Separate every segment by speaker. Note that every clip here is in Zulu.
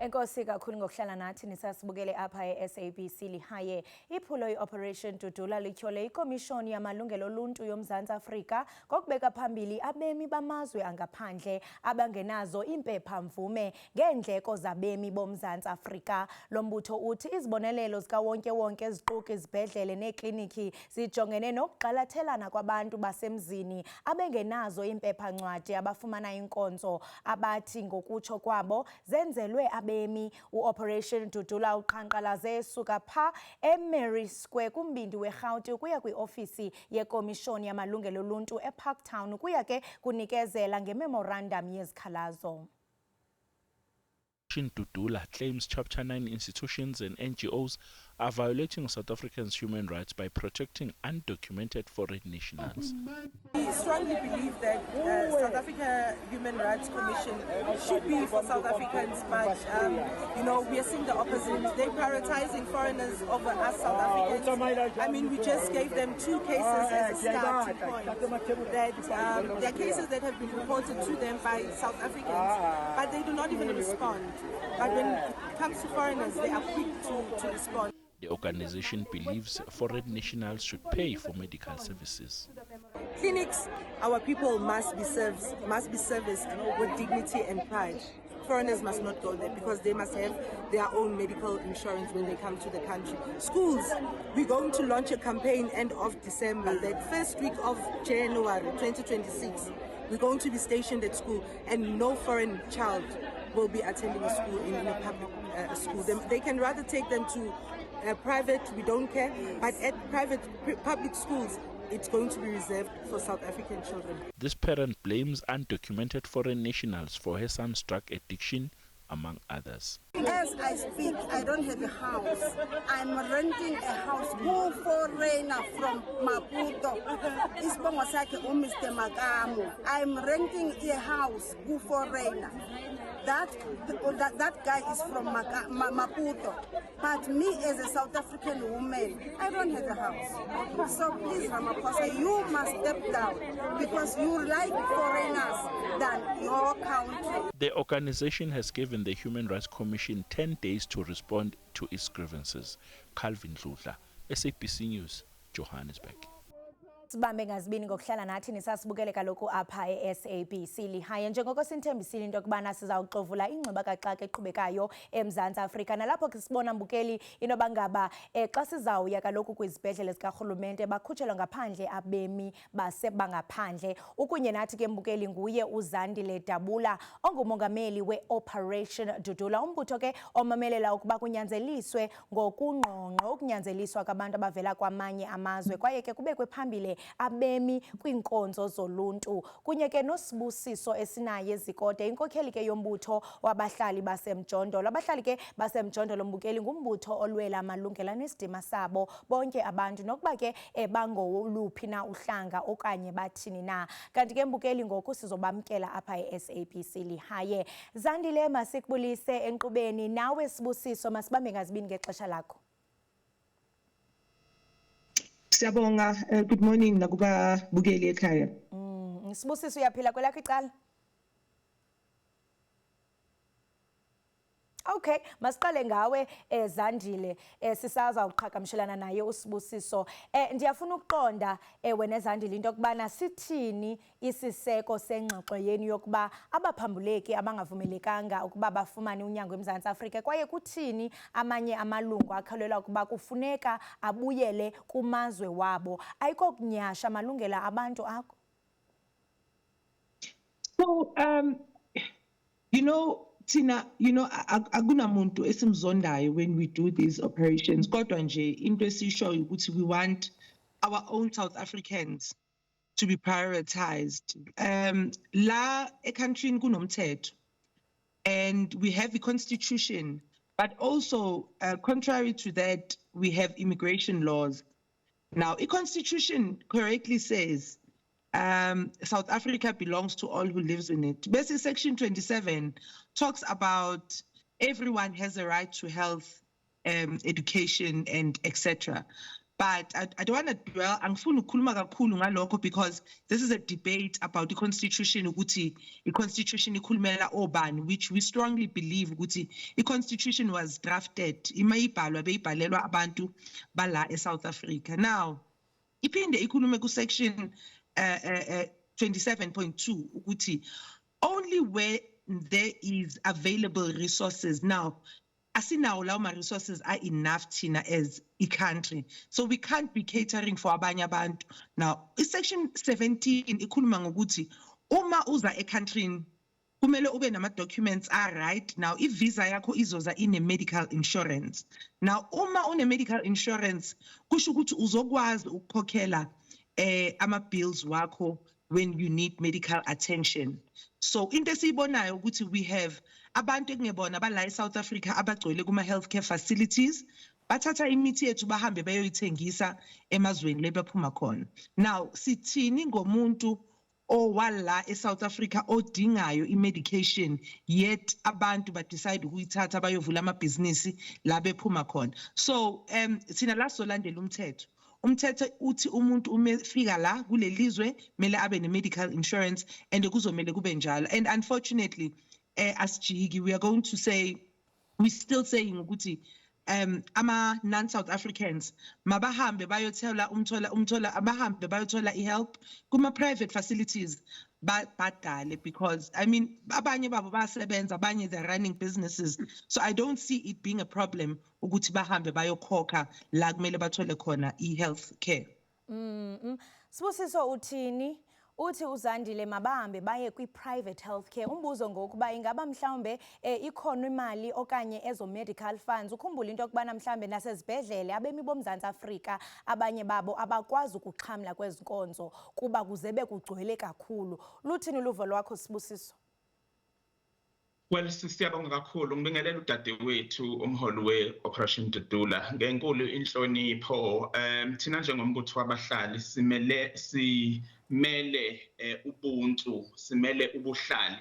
Speaker 1: Enkosi kakhulu ngokuhlala nathi nisasibukele apha e-SABC Lihaye. Iphulo i-Operation Dudula lityhole iKomishoni yaMalungelo Oluntu yoMzantsi Afrika ngokubeka phambili abemi bamazwe angaphandle abangenazo iimpepha-mvume ngeendleko zabemi boMzantsi Afrika. Lo mbutho uthi izibonelelo zikawonke-wonke eziquka izibhedlele neeklinikhi zijongene nokugxalathelana kwabantu basemzini abengenazo iimpepha-ncwadi abafumana iinkonzo abathi ngokutsho kwabo zenzelwe abemi. UOperation Dudula uqhankqalaze esuka pha eMary Square kumbindi weRhawuti ukuya kwiofisi yeKomishoni yaMalungelo Oluntu eParktown ukuya ke kunikezela ngememorandam yezikhalazo.
Speaker 2: Operation Dudula claims Chapter 9 institutions and NGOs are violating South Africans' human rights by protecting undocumented foreign nationals.
Speaker 3: We strongly believe that South Africa Human Rights Commission should be for South Africans, but we are seeing the opposite. They're prioritizing foreigners over us South Africans. I mean, we just gave them 2 cases as a starting point. That there are cases that have been reported to them by South Africans, but they do not even respond. But when it comes to foreigners, they are quick to respond.
Speaker 2: The organization believes foreign nationals should pay for medical services.
Speaker 3: Clinics, our people must be serviced with dignity and pride. Foreigners must not go there because they must have their own medical insurance when they come to the country. Schools, we're going to launch a campaign end of December, that first week of January 2026. We're going to be stationed at school and no foreign child will be attending a school in a public school. They can rather take them to private, we don't care, but at public schools, it's going to be reserved for South African children.
Speaker 2: This parent blames undocumented foreign nationals for her son's drug addiction, among others.
Speaker 4: As I speak, I don't have a house. I'm renting a house. Who foreigner from Maputo? Isibongo sakhe uMr Makamu. I'm renting a house. Who foreigner? That guy is from Maputo. But me as a South African woman, I don't have a house. So please, Ramaphosa, you must step down because you like foreigners than your country.
Speaker 2: The organization has given the Human Rights Commission 10 days to respond to its grievances. Calvin Dludla, SABC News, Johannesburg.
Speaker 1: Sibambe ngazibini ngokuhlala nathi nisasibukele kaloku apha e-SABC Lihaye. Njengoko sinithembisile into yokubana sizawuxovula ingxuba kaxaka eqhubekayo eMzantsi Afrika, nalapho ke sibona mbukeli into yoba ngaba xa sizawuya kaloku kwizibhedlele zikarhulumente bakhutshelwa ngaphandle abemi bangaphandle. Ukunye nathi ke mbukeli nguye uZandile Dabula ongumongameli we-Operation Dudula, umbutho ke omamelela ukuba kunyanzeliswe ngokungqongqo ukunyanzeliswa kwabantu abavela kwamanye amazwe kwaye ke kubekwe phambili abemi kwiinkonzo zoluntu. Kunye ke noSibusiso esinaye Zikode, inkokheli ke yombutho wabahlali baseMjondolo. Abahlali ke baseMjondolo mbukeli ngumbutho olwela amalungelo nesidima sabo bonke abantu nokuba ke bangoluphi na uhlanga okanye bathini na. Kanti ke mbukeli ngoku sizobamkela apha e-SABC Lihaye. Zandile, masikubulise enkqubeni nawe Sibusiso, masibambe ngazibini ngexesha lakho.
Speaker 5: Siyabonga, good morning nakubabukeli ekhaya.
Speaker 1: Sibusiso, uyaphila kwelakho icala? Okay, masiqale ngawe Zandile, sisaza uqhagamshelana naye uSibusiso. Ndiyafuna ukuqonda wena Zandile into yokubana sithini isiseko sengxoxo yenu yokuba abaphambuleki abangavumelekanga ukuba bafumane unyango eMzantsi Afrika kwaye kuthini amanye amalungu akholelwa ukuba kufuneka abuyele kumazwe wabo. Ayikokunyasha amalungelo abantu akho?
Speaker 5: So, Tina, akunamuntu esimzondayo when we do these operations. Kodwa nje into esishoyo ukuthi we want our own South Africans to be prioritized. La e-countryini kunomthetho and we have a constitution, but also contrary to that, we have immigration laws. Now, the constitution correctly says South Africa belongs to all who lives in it. Basic Section 27 talks about everyone has a right to health, education, and etc. But I don't want to dwell, angifuni ukukhuluma kakhulu ngalokho because this is a debate about the constitution, ukuthi i-constitution ikhulumela obani, which we strongly believe ukuthi i-constitution was drafted, ima ibhalwa beyibhalelwa abantu bala eSouth Africa. Now iphinde ikhulume ku section 27.2 ukuthi only where there is available resources. Now asinawo lawo ma-resources are enough thina as i-country, so we can't be catering for abanye abantu. Now i-section 17 ikhuluma ngokuthi uma uza e-countryni kumele ube nama-documents a-right. Now i-visa yakho izoza ine-medical insurance. Now uma une-medical insurance, kusho ukuthi uzokwazi ukukhokhela ama-bills wakho when you need medical attention. So into esiyibonayo ukuthi we have abantu ekungebona bala eSouth Africa abagcwele kuma healthcare facilities, bathatha imithi yethu bahambe bayoyithengisa emazweni lebaphuma khona. Now sithini ngomuntu owala eSouth Africa odingayo i-medication, yet abantu ba decide ukuyithatha bayovula amabhizinisi la bephuma khona? So thina la solandela umthetho. Umthetho uthi umuntu uma efika la kulelizwe kumele abe ne-medical insurance, and kuzomele kube njalo. And unfortunately asijiki, we are going to say, we still saying ukuthi ama non South Africans mabahambe bayothola umthola umthola abahambe bayothola ihelp kuma private facilities, babhadale, because I mean abanye babo bayasebenza, abanye they're running businesses, so I don't see it being a problem ukuthi bahambe bayokhokha la kumele bathole khona i-health care.
Speaker 1: Sibusiso, uthini? Uthi uZandile mabahambe baye kwi-private healthcare. Umbuzo ngokuba ingaba mhlawumbe ikhona imali okanye ezo medical funds. Ukhumbule into yokubana mhlawumbe nasezibhedlele abemi boMzantsi Afrika abanye babo abakwazi ukuxhamla kwezi nkonzo kuba kuzebe kugcwele kakhulu. Luthini uluvo lwakho, Sibusiso?
Speaker 6: Well, siyabonga kakhulu. Ngibingelela udadewethu, umholi we-Operation Dudula, ngenkulu inhlonipho. Thina njengombutho wabahlali simele ubuntu, simele ubuhlali,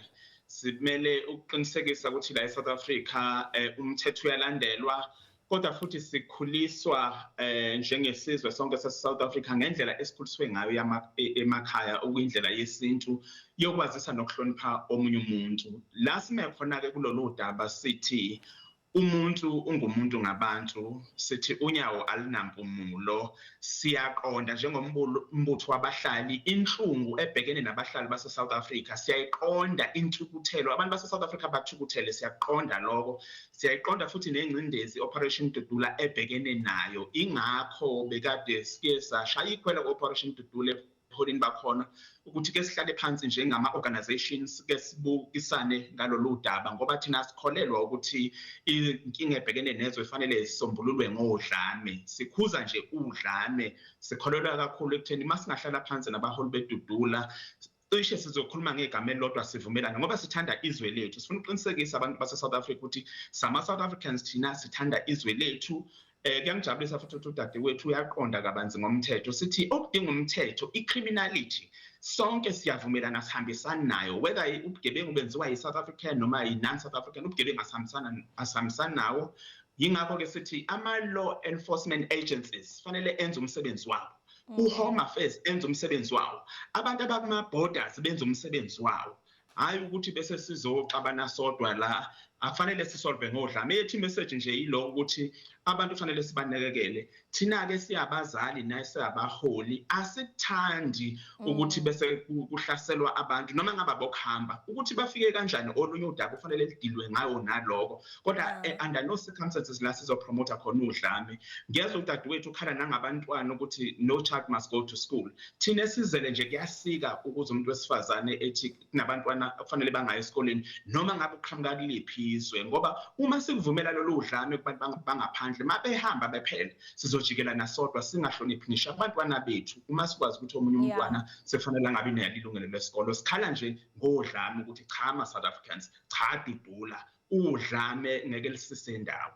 Speaker 6: simele ukuqinisekisa ukuthi la eSouth Africa umthetho uyalandelwa, kodwa futhi sikhuliswa njengesizwe sonke sase-South Africa ngendlela esikhuliswe ngayo emakhaya, okuyindlela yesintu yokwazisa nokuhlonipha omunye umuntu. La sime khona-ke kulolu daba, sithi umuntu ungumuntu ngabantu, sithi unyawo alunampumulo. Siyaqonda njengombutho wabahlali inhlungu ebhekene nabahlali base-South Africa, siyayiqonda intukuthelo, abantu base-South Africa bathukuthele, siyaqonda lokho, siyayiqonda futhi nengcindezi Operation Dudula ebhekene nayo. Ingakho bekade sike sashaya ikhwela ku-Operation Dudula, ebuholini bakhona, ukuthi ke sihlale phansi njengama-organizations, ke sibukisane ngalolu daba, ngoba thina sikholelwa ukuthi inkinga ebhekene nezwe ifanele sisombululwe ngodlame. Sikhuza nje udlame. Sikholelwa kakhulu ekutheni uma singahlala phansi nabaholi beDudula, cishe sizokhuluma ngegama elilodwa, sivumelane, ngoba sithanda izwe lethu. Sifuna ukuqinisekisa abantu base-South Africa ukuthi sama-South Africans thina sithanda izwe lethu. Kuyangijabulisa futhi ukuthi udadewethu uyaqonda kabanzi ngomthetho. Sithi okudinga umthetho, i-criminality sonke siyavumelana, sihambisana nayo, whether ubugebengu benziwa yi-South African noma yi-non-South African, ubugebengu asihambisana asihambisani nawo. Yingakho-ke sithi ama-law enforcement agencies fanele enze umsebenzi wabo, u-Home Affairs enze umsebenzi wawo, abantu abakuma-borders benze umsebenzi wawo, hhayi ukuthi bese sizoxabana sodwa la. Akufanele sisolve ngodlame. Eyethi message nje yiloko, ukuthi abantu kufanele sibanakekele. Thina-ke siyabazali naye siyabaholi, asikuthandi ukuthi bese kuhlaselwa abantu noma ngabe abokuhamba, ukuthi bafike kanjani olunye udaba kufanele lidilwe ngayo naloko, kodwa under no circumstances la sizopromota khona udlame. Ngiyezwa udadewethu ukhala nangabantwana ukuthi no child must go to school. Thina esizele nje kuyasika ukuze umuntu wesifazane ethi kunabantwana okufanele bangayi esikoleni noma ngabe uqhamuka kuliphi izwe, ngoba uma sikuvumela lolu dlame kubantu bangaphandle, uma behamba bephela sizojikela nasodwa, singahloniphi ngisho abantwana bethu. Uma sikwazi ukuthi omunye umntwana sekufanele angabi nalo ilungelo lesikolo, sikhala nje ngodlame ukuthi cha, ma-South Africans, cha, Dudula, udlame ngeke lisise ndawo.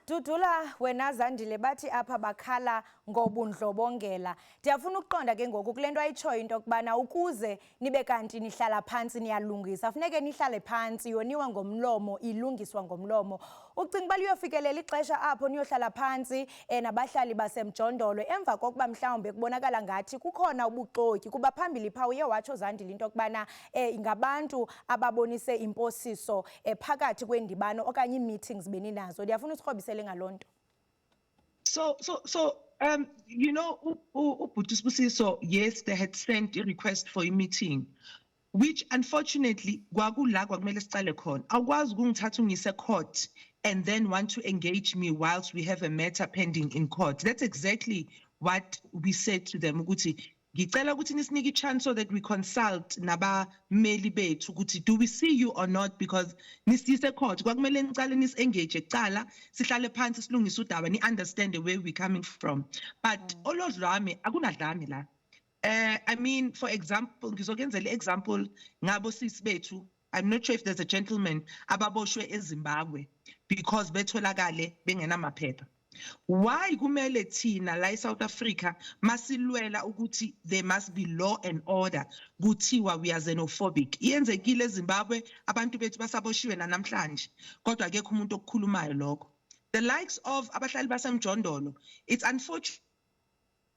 Speaker 1: Dudula wena Zandile, bathi apha bakhala ngobundlobongela. Ndiyafuna ukuqonda ke ngoku kule nto ayitshoyo, into yokubana ukuze nibe kanti nihlala phantsi niyalungisa, funeke nihlale phantsi, yoniwa ngomlomo ilungiswa ngomlomo. Ucinga uba liyofikelela ixesha apho niyohlala phantsi nabahlali basemjondolo emva kokuba mhlawumbe kubonakala ngathi kukhona ubuxoki, kuba phambili phaa uye watsho, Zandile, into yokubana ngabantu ababonise imposiso phakathi kweendibano okanye ii-meetings beninazo? Ndiyafuna usikrobisele ngaloo nto.
Speaker 5: So, ubhuti Sibusiso, yes, they had sent a request for a meeting, which unfortunately, kwakula kwakumele sicale khona. Awukwazi ukungithatha ungise court and then want to engage me whilst we have a matter pending in court. That's exactly what we said to them, ukuthi ngicela ukuthi nisinike i-chance so that we consult nabameli bethu ukuthi do we see you or not, because nisiyise court, kwakumele nicale nis-engage kucala, sihlale phansi, silungise udaba, ni-understand where we coming from. But olodlame, akunadlame la. I mean, for example, ngizokenzela i-example ngabo sisi bethu, I'm not sure if there's a gentleman, ababoshwe eZimbabwe because betholakale bengenamaphepha. Why kumele thina la eSouth Africa, masilwela ukuthi there must be law and order, kuthiwa we are xenophobic? Iyenzekile eZimbabwe, abantu bethu basaboshiwe namhlanje, kodwa akekho umuntu okukhulumayo lokho. The likes of abahlali basemjondolo, it's unfortunate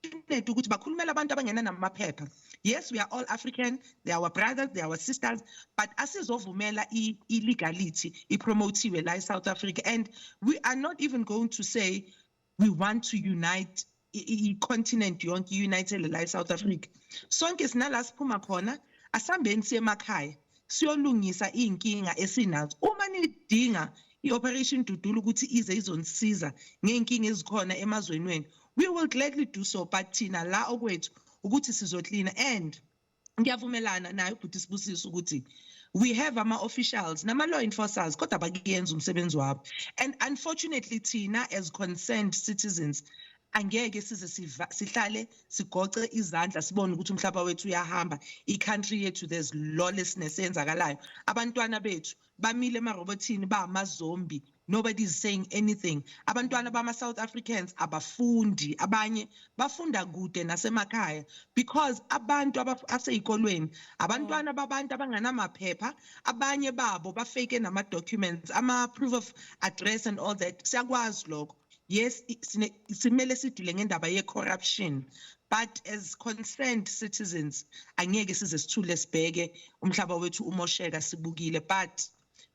Speaker 5: ukuthi bakhulumela abantu abangena namaphepha. Yes, we are all African, they are our brothers, they are our sisters, but asizovumela illegality ipromotiwe la eSouth Africa. And we are not even going to say we want to unite i-continent yonke, united la eSouth Africa. Sonke sinala siphuma khona, asambeni siye emakhaya, siyolungisa iy'nkinga esinazo. Uma nidinga i-Operation Dudula ukuthi ize izonisiza ngey'nkinga ezikhona emazweni wenu, we will gladly do so, but thina la okwethu ukuthi sizoklina. And ngiyavumelana naye ubhuti Sibusiso ukuthi we have ama-officials nama-law enforcers, kodwa bakuyenza umsebenzi wabo. And unfortunately, thina as concerned citizens angeke size sihlale sigoce izandla sibone ukuthi umhlaba wethu uyahamba, i-country yethu, there's lawlessness eyenzakalayo, abantwana bethu bamile emarobotini ba-amazombi, nobody is saying anything. Abantwana bama-South Africans abafundi, abanye bafunda kude nasemakhaya because abantu asey'kolweni abantwana babantu abanganamaphepha, abanye babo bafake nama-documents, ama-proof of address and all that. Siyakwazi lokho. Yes, simele sidile ngendaba ye-corruption, but as concerned citizens angeke size sithule sibheke umhlaba wethu umosheka sibukile. But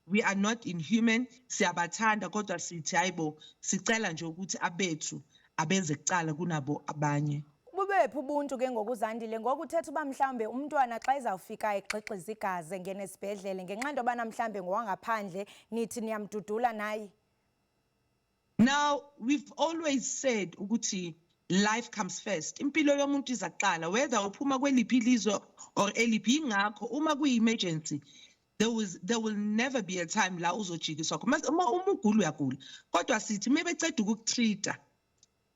Speaker 5: we are not inhuman, siyabathanda, kodwa sithi hayibo, sicela nje ukuthi abethu abenze kucala kunabo abanye.
Speaker 1: Bubephi ubuntu ke ngoku, Zandile? Ngoku uthetha uba mhlawumbe umntwana xa ezawufika egxigxiza igazi engena esibhedlele, ngenxa into yobana mhlawumbe ngowangaphandle, nithi niyamdudula naye?
Speaker 5: Now, we've always said ukuthi life comes first. Impilo yomuntu iza kuqala, whether uphuma kweliphi ilizwe or eliphi. Ingakho uma kuyi-emergency, there will never be a time la uzojikiswa khona. Uma ugula, uyagula. Kodwa sithi mebeceda ukukutreat,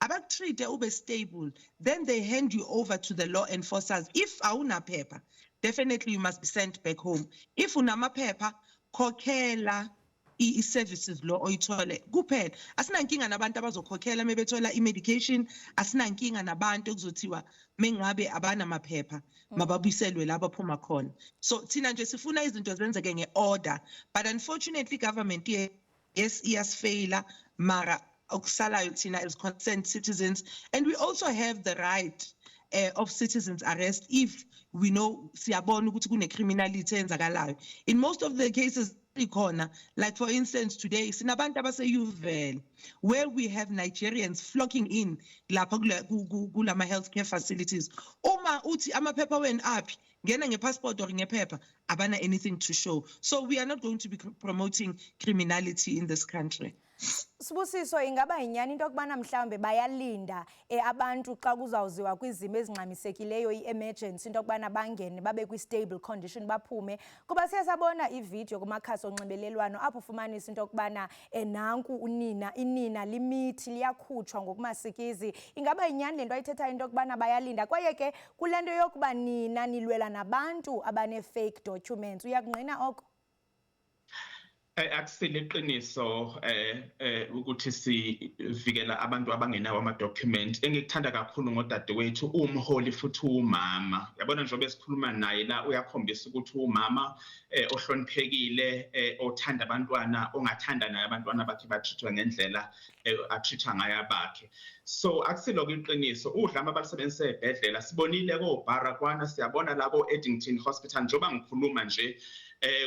Speaker 5: abakutreat ube stable, then they hand you over to the law enforcers. If awunaphepha, definitely you must be sent back home. If unamaphepha, khokhela i-services lo oyithole kuphela. Asinankinga nabantu abazokhokhela mebethola i-medication, asinankinga nabantu ekuzothiwa mengabe abanamaphepha mababuyiselwe la baphuma khona. So thina nje sifuna izinto zenzeke nge-order, but unfortunately government, yes, iyasifeyila, mara okusalayo thina as concerned citizens, and we also have the right of citizens arrest if we know, siyabona ukuthi kune criminality eyenzakalayo. In most of the cases ikhona, like for instance today sinabantu abase-Yeoville where we have Nigerians flocking in lapha kulama healthcare facilities. Uma uthi amaphepha wenu aphi, ngena ngepassport or ngephepha, abana anything to show. So we are not going to be promoting criminality in this country.
Speaker 1: Sibusiso, ingaba yinyani into yokubana mhlawumbe bayalinda abantu xa kuzawuziwa kwizimo ezingxamisekileyo, i-emergency, into yokubana bangene babe kwi-stable condition baphume? Kuba siye sabona ividiyo kumakhasi onxibelelwano apho ufumanisa into yokubana nanku unina, inina limithi, liyakhutshwa ngokumasikizi. Ingaba yinyani le nto ayithethayo, into yokubana bayalinda? Kwaye ke kule nto yokuba nina nilwela nabantu abane-fake documents, uyakungqina oko?
Speaker 6: Akusile iqiniso ukuthi sivikela abantu abangenawo ama-document. Engikuthanda kakhulu ngodadewethu, umholi futhi umama. Yabona, njengoba esikhuluma naye la, uyakhombisa ukuthi umama ohloniphekile, othanda abantwana, ongathanda naye abantwana bakhe ba-treat-we ngendlela a-treat-a ngayo abakhe. So akusilo iqiniso. Udlame abalisebenzisa ey'bhedlela sibonile ko-Baragwanath, siyabona la ko-Addington Hospital. Njengoba ngikhuluma nje,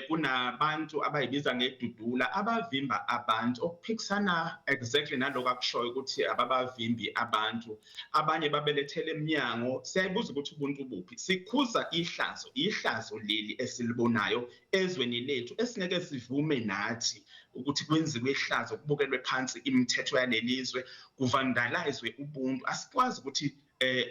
Speaker 6: kunabantu abayibiza ngedudula abavimba abantu, okuphikisana exactly naloko akushoyo ukuthi ababavimbi abantu. Abanye babelethele eminyango. Siyayibuza ukuthi ubuntu buphi? Sikhuza ihlazo, ihlazo leli esilibonayo ezweni lethu, esingeke sivume nathi ukuthi kwenziwe ihlazo, kubukelwe phansi imithetho yalelizwe, ku-vandalizwe ubuntu. Asikwazi ukuthi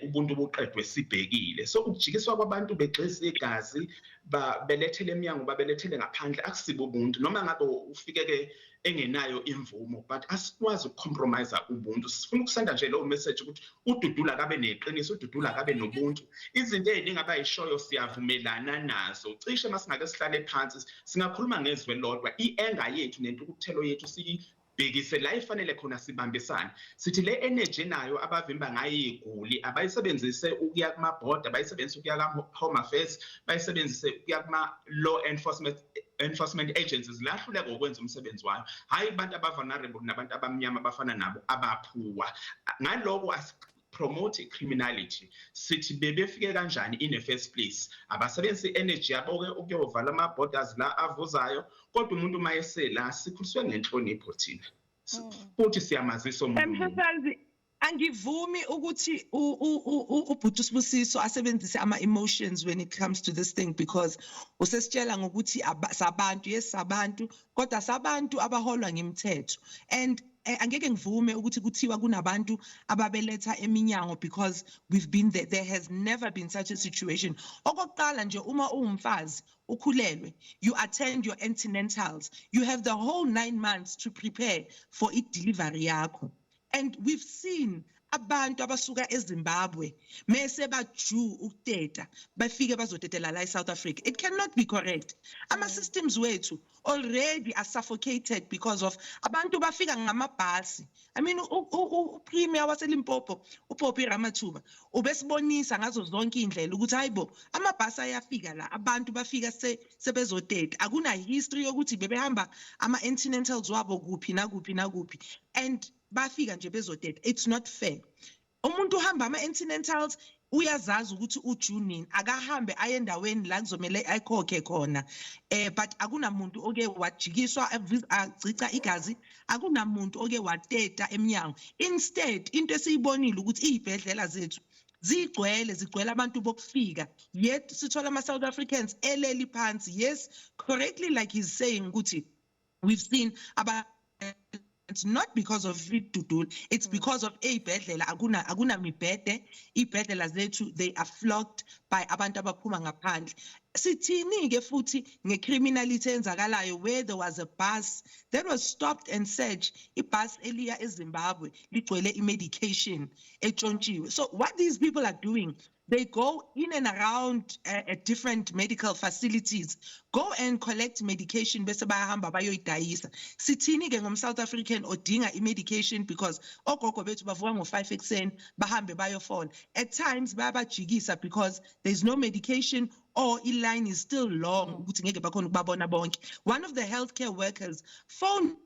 Speaker 6: ubuntu buqedwe sibhekile. So ukujikiswa kwabantu begxisa igazi, babelethele eminyango, babelethele ngaphandle, akusibo ubuntu. Noma ngabe ufikeke engenayo imvumo, but asikwazi uku-compromise ubuntu. Sifuna ukusenda nje lowo message ukuthi uDudula kabe neqiniso, uDudula kabe nobuntu. Izinto ey'ningi abayishoyo siyavumelana nazo. Cishe masingake sihlale phansi singakhuluma ngezwe lodwa. I-anger yethu nentukuthelo yethu siyibhekise la ifanele khona, sibambisane. Sithi le energy enayo abavimba ngayo iy'guli abayisebenzise ukuya kumabhoda, bayisebenzise ukuya ka-Home Affairs, bayisebenzise ukuya kuma-law enforcement agencies lahluleka ukwenza umsebenzi wayo, hhayi kubantu aba-vulnerable nabantu abamnyama abafana nabo abaphuwa. Ngaloko promote criminality. Sithi bebefike kanjani in the first place? Abasebenzisa i-energy yabo-ke ukuyovala ama-borders la avuzayo, kodwa umuntu uma esela, sikhuliswe ngenhlonipho thina futhi siyamazisa omunye umuntu.
Speaker 5: Msasazi, angivumi ukuthi ubhuti Sibusiso asebenzise ama-emotions when it comes to this thing, because usesitshela ngokuthi sabantu. Yes, sabantu, kodwa sabantu abaholwa ngemithetho. And angeke ngivume ukuthi kuthiwa kunabantu ababeletha eminyango, because we've been there, there has never been such a situation. Okokuqala nje, uma uwumfazi ukhulelwe, you attend your antenatals, you have the whole 9 months to prepare for i-delivery yakho. And we've seen abantu abasuka eZimbabwe mese baju ukuteta, bafike bazotetela la eSouth Africa. It cannot be correct. Ama systems wethu already are suffocated because of abantu bafika ngamabhasi. I mean, uPremier waseLimpopo, uPhophi Ramathuba, ubesibonisa ngazo zonke indlela ukuthi hayibo, amabhasi ayafika la, abantu bafika sebezoteta. Akuna history yokuthi bebehamba ama antenatals wabo kuphi nakuphi nakuphi, and bafika nje bezoteta. It's not fair. Umuntu uhamba ama-antenatals, uyazazi ukuthi ujune, akahambe aye endaweni la kuzomele ayikhokhe khona, but akunamuntu oke wajikiswa agcica igazi, akunamuntu oke wateta eminyango. Instead, into esiyibonile ukuthi iy'bhedlela zethu zigcwele, zigcwele abantu bokufika, yet sithola ama-South Africans eleli phansi. Yes, correctly, like he's saying ukuthi we've seen aba, it's not because of idudula, it's because of ey'bhedlela akunamibhede. Iy'bhedlela zethu, they are flocked by abantu abaphuma ngaphandle. Sithini-ke futhi nge-criminality eyenzakalayo, where there was a bus that was stopped and searched, ibhasi eliya eZimbabwe ligcwele i-medication etshontshiwe? So what these people are doing, they go in and around different medical facilities, go and collect medication, bese bayahamba bayoyidayisa. Sithini ke ngom-South African odinga i-medication? Because ogogo bethu bavuka ngo-5 ekuseni bahambe bayofola. At times bayabajikisa because there's no medication or i-line is still long ukuthi ngeke bakhona ukubabona bonke. One of the healthcare workers phone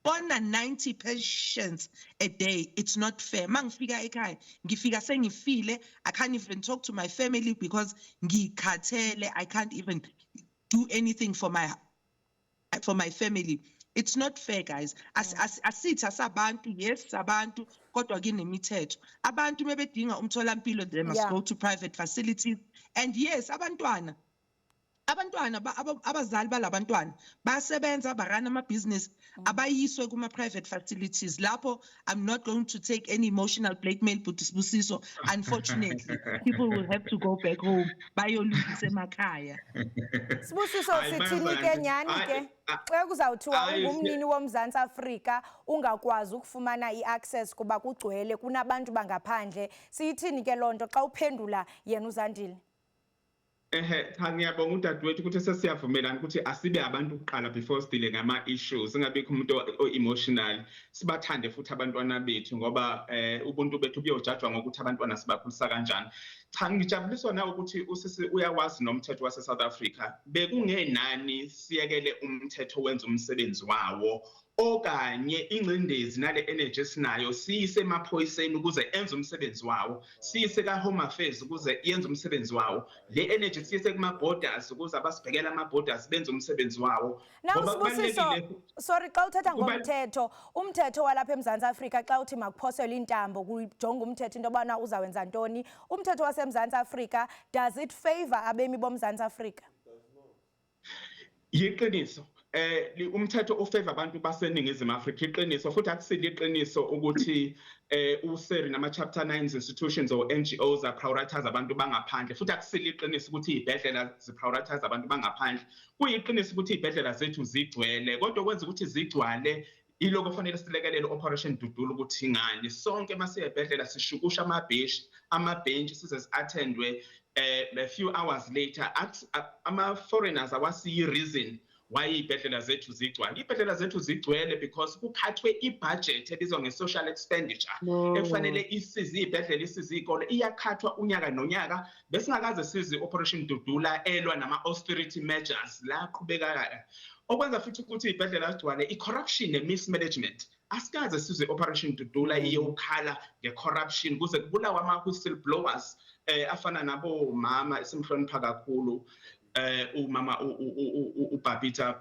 Speaker 5: bona 90 patients a day. It's not fair. Mangifika ekhaya, ngifika sengifile. I can't even talk to my family because ngikhathele. I can't even do anything for my family. It's not fair, guys. Asithi asabantu. Yes, abantu, kodwa kunemithetho. Abantu mebedinga umtholampilo, they must go to private facilities. And yes, abantwana, abazali balabantwana bayasebenza, ba-run amabhizinisi, abayiswe kuma-private facilities. Lapho I'm not going to take any emotional blackmail, but Sibusiso, unfortunately, people will have to go back home, bayolungisa emakhaya.
Speaker 1: Sibusiso,
Speaker 6: Hayi,
Speaker 1: sithini ke
Speaker 6: bayazana.
Speaker 1: nyhani
Speaker 6: Hayi,
Speaker 1: ke xa kuzawuthiwa
Speaker 6: hayi,
Speaker 1: ungumnini woMzantsi Afrika ungakwazi ukufumana i-access kuba kugcwele, kunabantu bangaphandle? Siyithini ke loo nto xa uphendula yena uZandile?
Speaker 6: Ehe, cha, ngiyabonga udadewethu ukuthi sesiyavumelana ukuthi asibe abantu kuqala before sidile ngama issues, singabikho umuntu o-emotional, sibathande futhi abantwana bethu ngoba ubuntu bethu buyojajwa ngokuthi abantwana sibakhulisa kanjani. Cha, ngijabuliswa nawe ukuthi usisi uyawazi nomthetho wase South Africa. Bekungenani siyekele umthetho wenza umsebenzi wawo, okanye ingcindezi nale energy esinayo siyise emaphoyiseni ukuze enze umsebenzi wawo, siyise ka-Home Affairs ukuze yenze umsebenzi wawo, le energy siyise kuma-borders ukuze abasibhekela ama-borders benze umsebenzi wawo.
Speaker 1: Now,
Speaker 6: Ngoba
Speaker 1: Sibusiso, sorry, xa uthetha ngomthetho, umthetho walapha eMzantsi Afrika, xa uthi makuphoselwe intambo kujonga umthetho into yobana uzawenza ntoni, umthetho waseMzantsi Afrika, does it favor abemi boMzantsi Afrika?
Speaker 6: Yiqiniso, umthetho ufavor abantu baseNingizimu Afrika, iqiniso. Futhi akusilo iqiniso ukuthi uSERI nama chapter 9 institutions or NGOs are prioritize abantu bangaphandle. Futhi akusilo iqiniso ukuthi izibhedlela ziprioritize abantu bangaphandle. Kuyiqiniso ukuthi izibhedlela zethu zigcwele, kodwa kwenza ukuthi zigcwale iloko kufanele silekelele Operation Dudula, ukuthi ngani sonke masiye ebhedlela sishukusha amabheshi, amabhentshi, size si-attendwe a few hours later. Ama foreigners awasiyi reason why iy'bhedlela zethu zigcwale. Iy'bhedlela zethu zigcwele because kuphathwe ibudget ebizwa nge-social expenditure ekufanele isize iy'bhedlela, isize iy'kole, iyakhathwa unyaka nonyaka. Besingakaze size i-Operation Dudula elwa nama-austerity measures la aqhubeka, okwenza futhi ukuthi iy'bhedlela zigcwale i-corruption ne-mismanagement. Asikaze sizwe i-Operation Dudula iyokhala nge-corruption kuze kubulawa ama-whistleblowers afana nabo mama esimhlonipha kakhulu, umama uBabita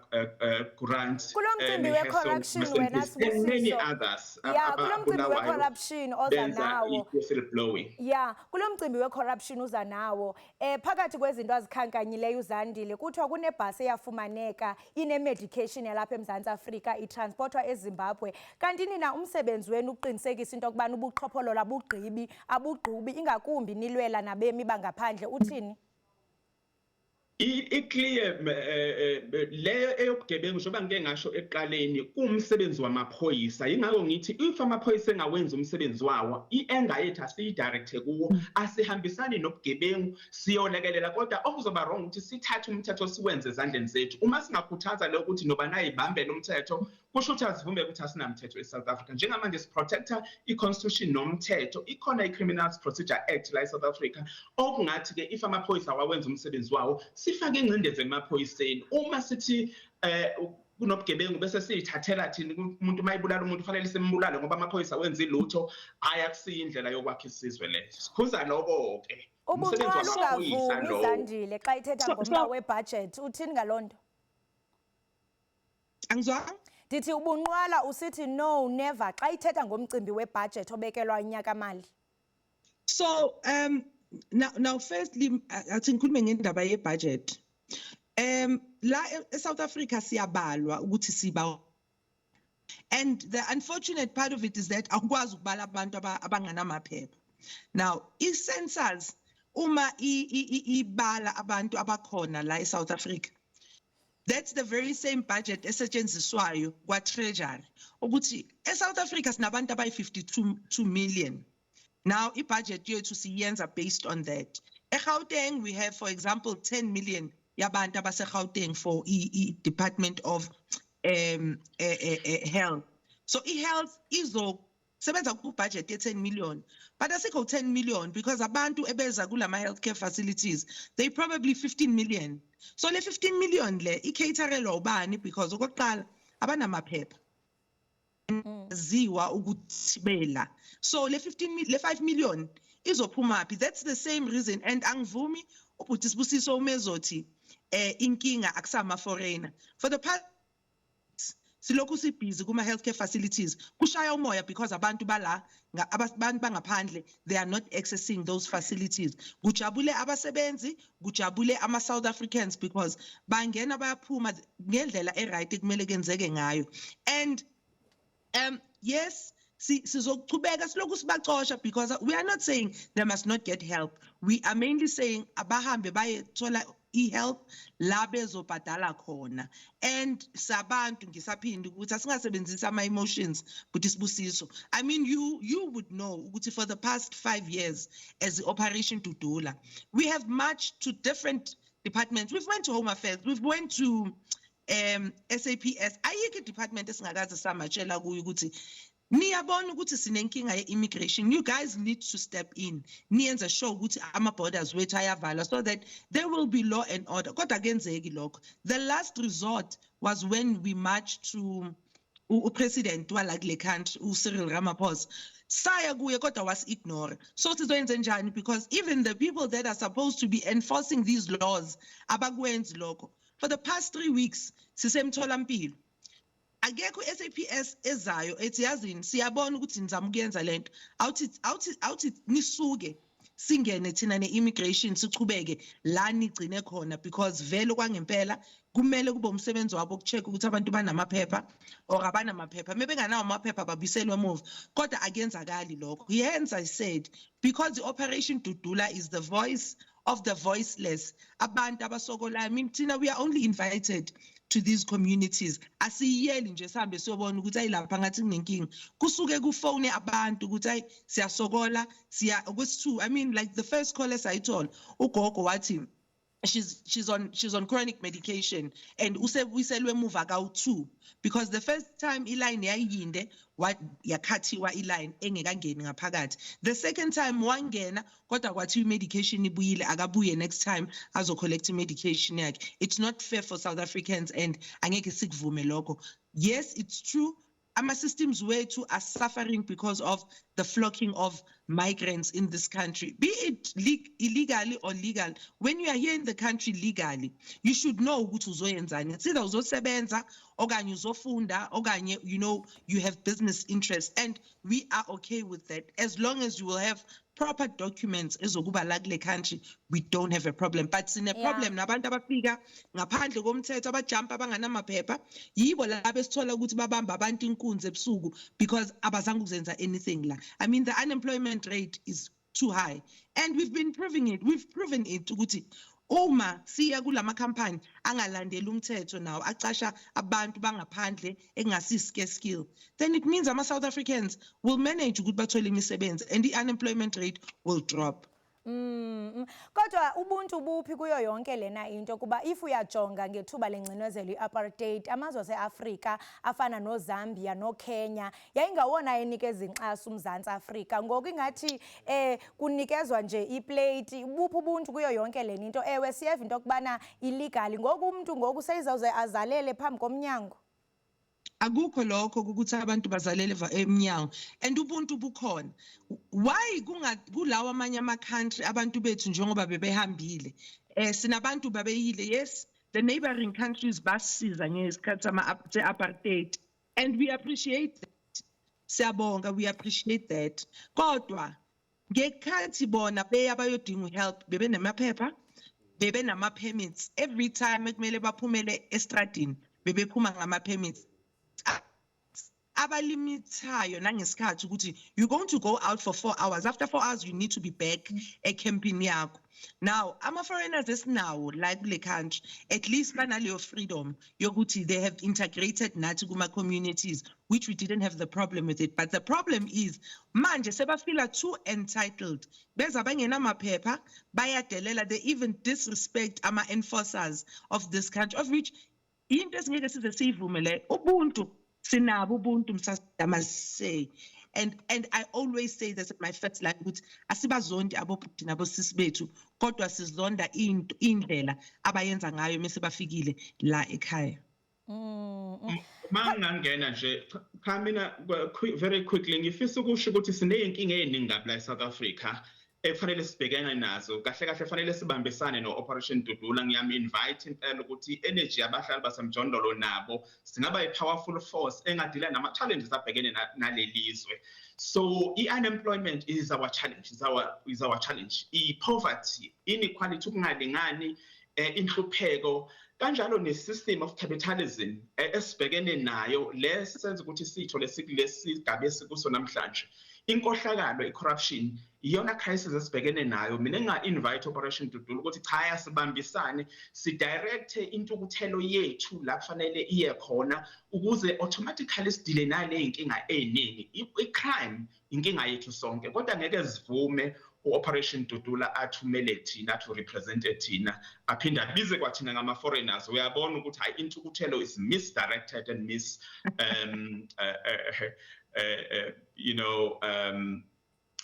Speaker 6: Grant.
Speaker 1: Kulo mcimbi we-corruption wena,
Speaker 6: and many others.
Speaker 1: Ya, kulo mcimbi we-corruption oza nawo,
Speaker 6: whistleblowing.
Speaker 1: Ya, kulo mcimbi we-corruption uza nawo, phakathi kwezinto azikhankanyileyo uZandile, kuthiwa kunebhasi eyafumaneka ine-medication yalapha eMzantsi Afrika itransportwa eZimbabwe, kanti nina umsebenzi wenu uqinisekisa into yokubana ubuqhophololo abugqibi, abugqubi, ingakumbi nilwela nabemi bangaphandle. Uthini?
Speaker 6: I-clear leyo eyobugebengu, njengoba ngike ngasho ekuqaleni, kuwumsebenzi wamaphoyisa. Yingakho ngithi if amaphoyisa engawenzi umsebenzi wawo, i-anger yethu asiyidirecte kuwo. Asihambisani nobugebengu, siyolekelela, kodwa okuzoba wrong ukuthi sithathe umthetho siwenze ezandleni zethu. Uma singakhuthaza lokho ukuthi noba nayibambele umthetho, kusho ukuthi asivume ukuthi asinamthetho e-South Africa. Njengamanje siprotecta i-constitution nomthetho. Ikhona i-Criminal Procedure Act la e-South Africa, okungathi-ke if amaphoyisa awawenza umsebenzi wawo, sifake ingcindezi emaphoyiseni. Uma sithi kunobugebengu bese siyithathela thina, umuntu mayibulala umuntu kufanele simbulale ngoba amaphoyisa wenza ilutho, hhayi, akusiyo indlela yokwakha isizwe leyo. Sikhuza lokho-ke. Umsebenzi
Speaker 1: Ubunqwala
Speaker 6: wamaphoyisa
Speaker 1: ungavumi
Speaker 6: lowo.
Speaker 1: Zandile, xa ithetha ngomba webudget, uthini ngaloo nto?
Speaker 5: Angizwanga.
Speaker 1: Ndithi ubunqwala usithi no, never, xa ithetha ngomcimbi webudget obekelwa unyaka-mali.
Speaker 5: So now firstly, athi ngikhulume ngendaba ye-budget. La eSouth Africa siyabalwa ukuthi siba, and the unfortunate part of it is that akukwazi ukubala abantu abanganamaphepha. Now i-census uma ibala abantu abakhona la eSouth Africa, that's the very same budget esetshenziswayo kwa-Treasury ukuthi eSouth Africa sinabantu abayi-52 2 million. Now i-budget yethu siyenza based on that. EGauteng we have, for example, 10 million yabantu abaseGauteng for i-Department of Health. So i-health izosebenza ku-budget ye-10 million, but asikho 10 million because abantu ebeza kulama healthcare facilities, they probably 15 million. So le 15 million le icaterelwa ubani? Because okokuqala abanamaphepha ziwa ukuthi bela, so le 15 le 5 million izophuma phi? That's the same reason, and angivumi ubhuti Sibusiso umezothi inkinga akusama foreigner. For the past silokhu sibhizi kuma healthcare facilities kushaya umoya because abantu bala abantu bangaphandle, they are not accessing those facilities. Kujabule abasebenzi, kujabule ama South Africans because bangena bayaphuma ngendlela eright ekumele kenzeke ngayo. And yes, sizokuchubeka silokhu sibacosha because we are not saying they must not get help. We are mainly saying abahambe bayethola i-help la bezobhadala khona. And sabantu, ngisaphinda ukuthi asingasebenzisi ama-emotions, but Sibusiso, I mean, you would know ukuthi for the past 5 years as the Operation Dudula, we have marched to different Departments. We've went to Home Affairs, we've went to SAPS. Ayikho i-department esingakaze samatshela kuyo ukuthi niyabona ukuthi sinenkinga ye-immigration. You guys need to step in, niyenze sure ukuthi ama-borders wethu ayavalwa so that there will be law and order, kodwa kenzeki lokho. The last resort was when we marched to upresident wala kule country, uCyril Ramaphosa. Saya kuye kodwa wasi-ignore. So sizoyenze njani? Because even the people that are supposed to be enforcing these laws abakwenzi lokho. For the past 3 weeks sisemtholampilo, akekho i-SAPS ezayo ethi, "Yazini, siyabona ukuthi nizama ukuyenza lento, awuthi awuthi awuthi nisuke, singene thina ne-immigration, sichubeke la nigcine khona," because vele kwangempela kumele kube umsebenzi wabo ukucheck ukuthi abantu banamaphepha or abanamaphepha. Mebengenawo amaphepha, babiselwe emuva, kodwa akuyenzakali lokho. Hence I said, because the Operation Dudula is the voice of the voiceless, abantu abasokolayo. I mean, thina we are only invited to these communities. Asiyiyeli nje sihambe siyobona ukuthi ayilapha ngathi kunenkinga. Kusuke kufone abantu ukuthi ayi, siyasokola, siya okwesi-two. I mean, like the first call esayithola, ugogo wathi she's on chronic medication and usebuyiselwe emuva kawu-2 because the first time iline yayiyinde, yakhathiwa iline engekangeni ngaphakathi. The second time wangena, kodwa kwathiwa i-medication ibuyile, akabuye next time azocollect i-medication yakhe. It's not fair for South Africans and angeke sikuvume lokho. Yes, it's true, ama-systems wethu are suffering because of the flocking of migrants in this country, be it illegally or legal. When you are here in the country legally, you should know ukuthi uzoyenzani. It's either uzosebenza okanye uzofunda okanye you have business interests, and we are okay with that as long as you will have proper documents ezokuba la kule country. We don't have a problem, but sine problem nabantu abafika ngaphandle komthetho, abajumpa abanganamaphepha. Yibo laba esithola ukuthi babamba abantu inkunzi ebusuku because abazange ukuzenza anything la. I mean, the unemployment rate is too high and we've been proving it, we've proven it ukuthi uma siya kulama company angalandeli umthetho nawo acasha abantu bangaphandle engasi skill, then it means ama South Africans will manage ukuthi bathole imisebenzi and the unemployment rate will drop.
Speaker 1: Kodwa ubuntu buphi kuyo yonke lena into? Kuba if uyajonga ngethuba lengcinezelo i-apartheid, amazwe aseAfrika afana noZambia noKenya yayingawona enikeza inkxaso uMzantsi Afrika. Ngoku ingathi kunikezwa nje iplate. Buphi ubuntu kuyo yonke lena into? Ewe, siyeva into yokubana illegal, ngoku umuntu ngoku seyizawuze azalele phambi komnyango.
Speaker 5: Akukho lokho ukuthi abantu bazalele emnyango, and ubuntu bukhona. Why kunga kulawa amanye ama country abantu bethu njengoba bebehambile, sinabantu babeyile? Yes, the neighboring countries basiza ngesikhathi sama apartheid and we appreciate that. Siyabonga, we appreciate that. Kodwa ngekhathi bona beya bayodinga help, bebenamaphepha, bebenama permits. Every time ekumele baphumele estradini, bebephuma ngama permits abalimithayo nangesikhathi ukuthi you're going to go out for 4 hours, after 4 hours you need to be back ecampini yakho. Now ama-foreigners esinawo la kule country, at least banaleyo freedom yokuthi they have integrated nathi kuma-communities, which we didn't have the problem with it. But the problem is manje sebafila too entitled, beza bangenamaphepha, bayadelela. They even disrespect ama-enforcers of this country, of which into esingeke size siyivume le. Ubuntu sinabo, ubuntu must say, and I always say this at my first line ukuthi asibazondi abobhuti nabosisi bethu, kodwa sizonda into indlela abayenza ngayo mase bafikile la ekhaya.
Speaker 6: Mangangena nje, cha, mina very quickly ngifisa ukusho ukuthi sineyinkinga eziningi kabi la eSouth Africa ekufanele sibhekane nazo. Kahle kahle fanele sibambisane no-Operation Dudula. Ngiyam invite impela ukuthi i-energy yabahlali basemjondolo nabo singaba i-powerful force engadila nama-challenges abhekene nalelizwe. So i-unemployment is our challenge, is our challenge, i-poverty, inequality, ukungalingani, inhlupheko kanjalo, ne-system of capitalism esibhekene nayo lesenza ukuthi sithole sikulesi sigaba esikuso namhlanje. Inkohlakalo, i-corruption, iyona crisis esibhekene nayo. Mina nginga-invite Operation Dudula ukuthi cha, yasibambisane, sidirecte intukuthelo yethu la kufanele iye khona ukuze automatically sidile nale inkinga eziningi. I-crime inkinga yethu sonke, kodwa ngeke sivume. u-Operation Dudula athumele thina to represent thina, aphinde abize kwathina ngama-foreigners. Uyabona ukuthi hayi, intukuthelo is misdirected and mis um you know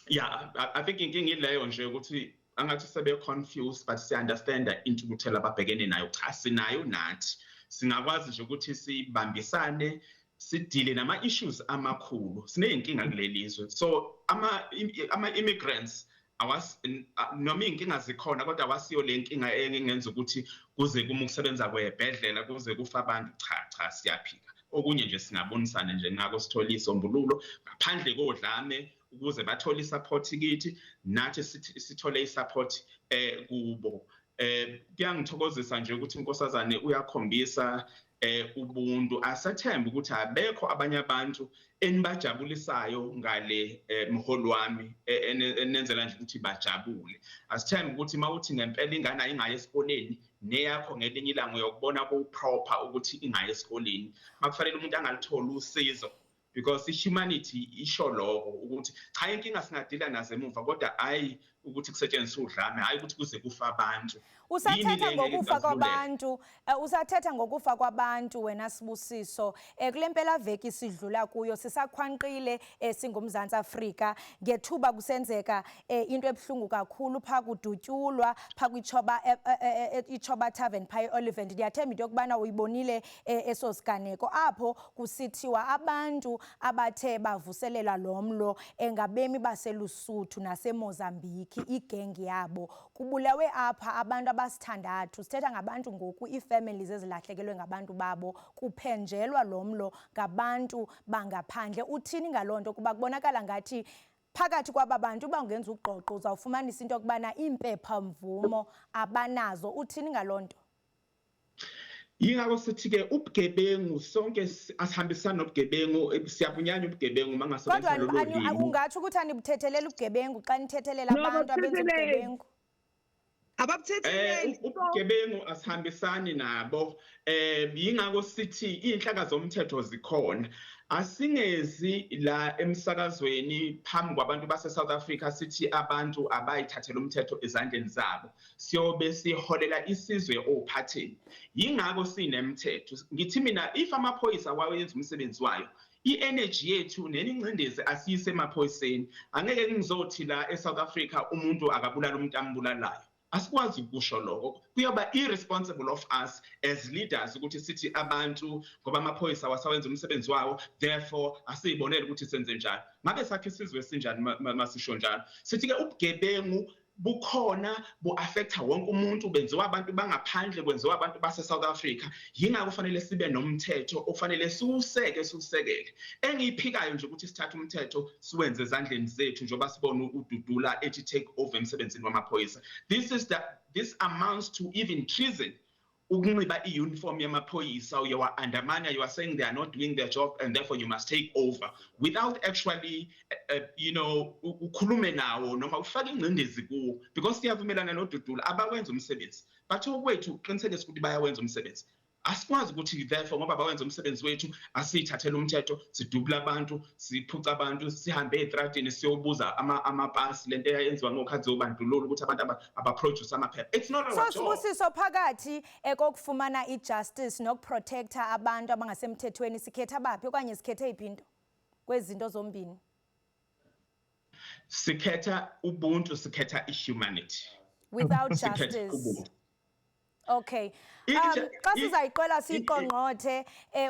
Speaker 6: yeah, I think inkinga ileyo nje ukuthi angathi sebe confused, but siya-understanda intukuthelo ababhekene nayo. Cha, sinayo nathi. Singakwazi nje ukuthi sibambisane, sidile nama issues amakhulu. Sineyinkinga kuleli zwe, so ama immigrants awas noma iy'nkinga zikhona, kodwa awasiyo le nkinga engenza ukuthi kuze kuma ukusebenza kwebhedlela, kuze kufa abantu. Cha, cha, siyaphika. Okunye nje singabonisana nje ngako, sithole isombululo ngaphandle kodlame, ukuze bathole i-support kithi, nathi sithole i-support kubo. Kuyangithokozisa nje ukuthi inkosazane uyakhombisa ubuntu. Asethembe ukuthi abekho abanye abantu enibajabulisayo ngale, mholi wami, enenzela nje ukuthi bajabule. Asithembe ukuthi mawuthi ngempela ingane ayingayi esikoleni, neyakho ngelinye ilanga uyokubona ku-proper ukuthi ingayi esikoleni. Makufanele umuntu angalitholi usizo, because i-humanity isho lokho ukuthi cha, inkinga singadila nazo emuva, kodwa hayi ukuthi kusetshenziswe udlame, hayi ukuthi kuze kufa abantu.
Speaker 1: Usathetha ngokufa kwabantu, usathetha ngokufa kwabantu wena Sibusiso, kule mpela veki sidlula kuyo sisakhwanqile singuMzantsi Afrika ngethuba kusenzeka into ebuhlungu kakhulu pha kudutyulwa pha kwichoba iChoba Tavern pha eOlivant. Ndiyathemba into yokubana uyibonile eso siganeko apho kusithiwa abantu abathe bavuselela lo mlo ngabemi baseLusuthu naseMozambique, igengi yabo. Kubulawe apha abantu abasithandathu. Sithetha ngabantu ngoku, ii-families ezilahlekelwe ngabantu babo, kuphenjelwa lo mlo ngabantu bangaphandle. Uthini ngaloo nto? Kuba kubonakala ngathi phakathi kwaba bantu, uba ungenza ugqoqo, uzawufumanisa into yokubana iimpepha-mvumo abanazo. Uthini ngaloo nto?
Speaker 6: Yingakho sithi-ke ubugebengu sonke asihambisani nobugebengu, siyabunyanya ubugebengu uma
Speaker 1: Kodwa
Speaker 6: ngasebenzisa lolo limi.
Speaker 1: Ungatsho ukuthi anibuthethelela ubugebengu xa nithethelela
Speaker 5: No,
Speaker 1: abantu abenza
Speaker 5: ababuthetheleli.
Speaker 1: ubugebengu?
Speaker 5: Ababuthetheleli.
Speaker 6: Ubugebengu asihambisani nabo. Yingakho sithi iy'nhlaka zomthetho zikhona. Asingezi la emsakazweni phambi kwabantu base South Africa sithi abantu abayithathele umthetho ezandleni zabo. Siyobe siholela isizwe ophatheni. Yingakho sinemthetho. Ngithi mina, if amaphoyisa wawenza umsebenzi wayo, i-energy yethu nengcindezi asiyise emaphoyiseni. Angeke ngizothi la eSouth Africa umuntu akabulala umuntu ambulalayo. Asikwazi ukusho lokho. Kuyoba irresponsible of us as leaders ukuthi sithi abantu, ngoba amaphoyisa wasawenza umsebenzi wawo, therefore asiyibonele ukuthi senze njani. Ngabe sakhe isizwe sinjani masisho njalo? Sithi ke ubugebengu bukhona, bu-affecta wonke umuntu, benziwa abantu bangaphandle, kwenziwa abantu base-South Africa. Yingakho kufanele sibe nomthetho okufanele siwuseke, siwusekele. Engiyiphikayo nje ukuthi sithathe umthetho siwenze ezandleni zethu, njengoba sibona uDudula ethi take over emsebenzini wamaphoyisa. This amounts to even treason, ukunxiba i-uniform yamaphoyisa. You are undermining, you are saying they are not doing their job and therefore you must take over without actually ukhulume nawo noma ufake ingcindezi kuwo, because siyavumelana noDudula, abawenza umsebenzi, but okwethu uqinisekise ukuthi bayawenza umsebenzi. Asikwazi ukuthi therefore ngoba bawenza umsebenzi wethu, asiyithathele umthetho, sidubule abantu, siphuce abantu, sihambe ey'tradini siyobuza amapasi, lento eyayenziwa ngokhathi zobandlululo, ukuthi abantu abaproduce amaphepha. It's not our
Speaker 1: So
Speaker 6: job.
Speaker 1: Sibusiso, phakathi ekokufumana i-justice nokuprotecta abantu abangasemthethweni, sikhetha baphi okanye sikhethe iphi into kwezinto zombini?
Speaker 6: Sikhetha ubuntu, sikhetha i-humanity.
Speaker 1: Without
Speaker 6: Sikhetha
Speaker 1: justice.
Speaker 6: ubuntu.
Speaker 1: Okay. Xa sizayiqwela siyiqongqothe,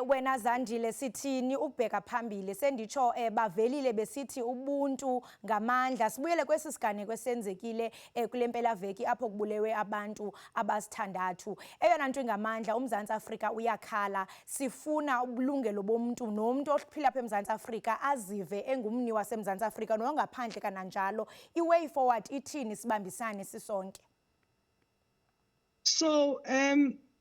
Speaker 1: wena Zandile, sithini ukubheka phambili? Senditsho, bavelile besithi ubuntu ngamandla. Sibuyele kwesi siganeko esenzekile kule mpelaveki apho kubulewe abantu abasithandathu. Eyona nto ingamandla, uMzantsi Afrika uyakhala. Sifuna ubulungelo bomntu nomntu ophila apha eMzantsi Afrika azive engumni waseMzantsi Afrika nowangaphandle kananjalo. I-way forward ithini, sibambisane sisonke?
Speaker 5: So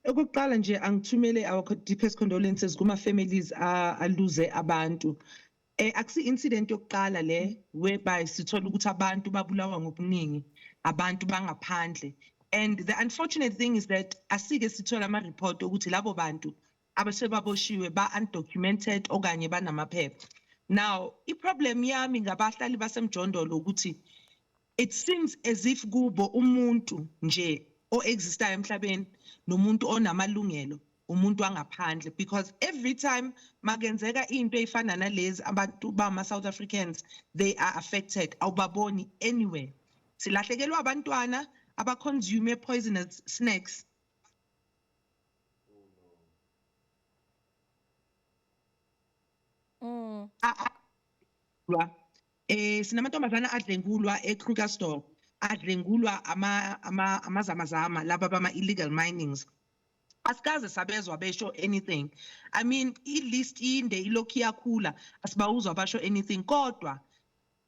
Speaker 5: okokuqala nje angithumele our deepest condolences kuma families aluze abantu. Akusi incident yokuqala le whereby sithola ukuthi abantu babulawa ngobuningi, abantu bangaphandle, and the unfortunate thing is that asike sithola ama report ukuthi labo bantu abasebaboshiwe ba undocumented okanye banamaphepha. Now, i-problem yami ngabahlali basemjondolo ukuthi It seems as if kubo umuntu nje o-existayo emhlabeni nomuntu onamalungelo umuntu wangaphandle, because every time makenzeka into efana nalezi, abantu bama South Africans, they are affected. Awubaboni anywhere. Silahlekelwa abantwana abaconsume poisonous snacks. Sinamantombazana adlengulwa eKrugersdorp, adlengulwa ama amazamazama laba bama illegal minings. Asikaze sabezwa besho anything. I mean, i-list inde, ilokhu iyakhula, asibawuzwa basho anything. Kodwa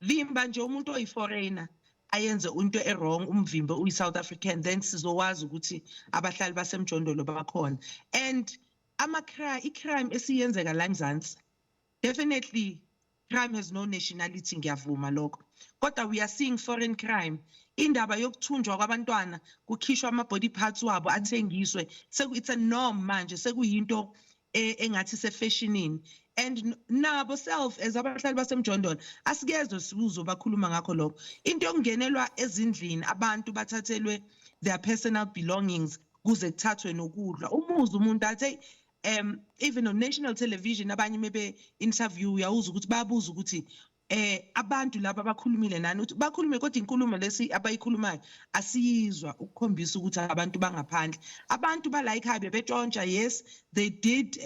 Speaker 5: vimba nje umuntu oyi-foreigner ayenze into e-wrong, umvimbe uyi-South African, then sizowazi ukuthi abahlali basemjondolo bakhona. And ama-crime, i-crime esiyenzeka la eMzansi, definitely crime has no nationality, ngiyavuma lokho, kodwa we are seeing foreign crime. Indaba yokuthunjwa kwabantwana, kukhishwa ama-body parts wabo athengiswe, it's a norm manje, sekuyinto engathi sefashionini. And nabo self as abahlali basemjondolo asikezwe sibuzo bakhuluma ngakho lokho. Into yokungenelwa ezindlini, abantu bathathelwe their personal belongings, kuze kuthathwe nokudla, umuzi umuntu athi even on national television, abanye mebe interview uyawuza ukuthi bayabuza ukuthi abantu laba abakhulumile nani, uthi bakhulume, kodwa inkulumo lesi abayikhulumayo asiyizwa, ukukhombisa ukuthi abantu bangaphandle, abantu bala ekhaya bebetshontsha. Yes, they did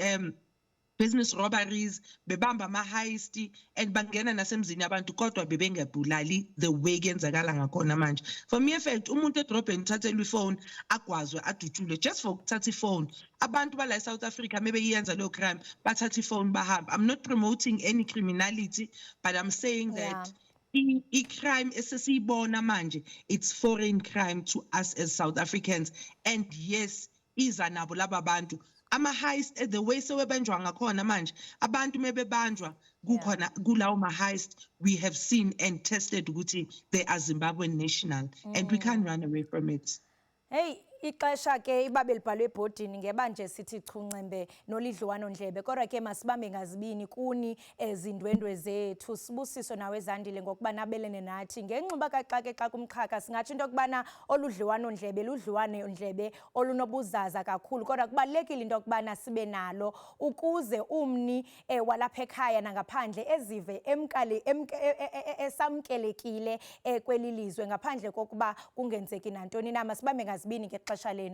Speaker 5: business robberies, bebamba ama-heist and bangena nasemzini yabantu, kodwa bebengabulali the way kuyenzakala ngakhona manje. For mere fact, umuntu edrobheni uthathelwe ifoni, agwazwe, adutshulwe just for ukuthatha ifoni. Abantu bala e-South Africa mebeyenza leyo crime, bathatha ifoni bahambe. I'm not promoting any criminality, but I'm saying that i-crime esesiyibona manje, it's foreign crime to us as South Africans. And yes, iza nabo laba bantu. Ama-heist, the way sewebanjwa ngakhona manje, abantu mebebanjwa kukhona kulawo ma-heist, we have seen and tested ukuthi they are Zimbabwean national, and we can't run away from it.
Speaker 1: Hey, ixesha ke ibabe libhalwe ebhodini, ngeba nje sithi chuncembe nolidliwano ndlebe, kodwa ke masibambe ngazibini kuni ezindwendwe zethu, Sibusiso nawe Zandile, ngokuba nabelene nathi ngenxuba kaxake xa kumxhaka. Singatsho into yokubana oludliwano ndlebe ludliwano ndlebe olunobuzaza kakhulu, kodwa kubalulekile into yokubana sibe nalo ukuze umni walapha ekhaya nangaphandle ezive emkale esamkelekile kweli lizwe, ngaphandle kokuba kungenzeki nantoni na. Masibambe ngazibini ngexesha lenu.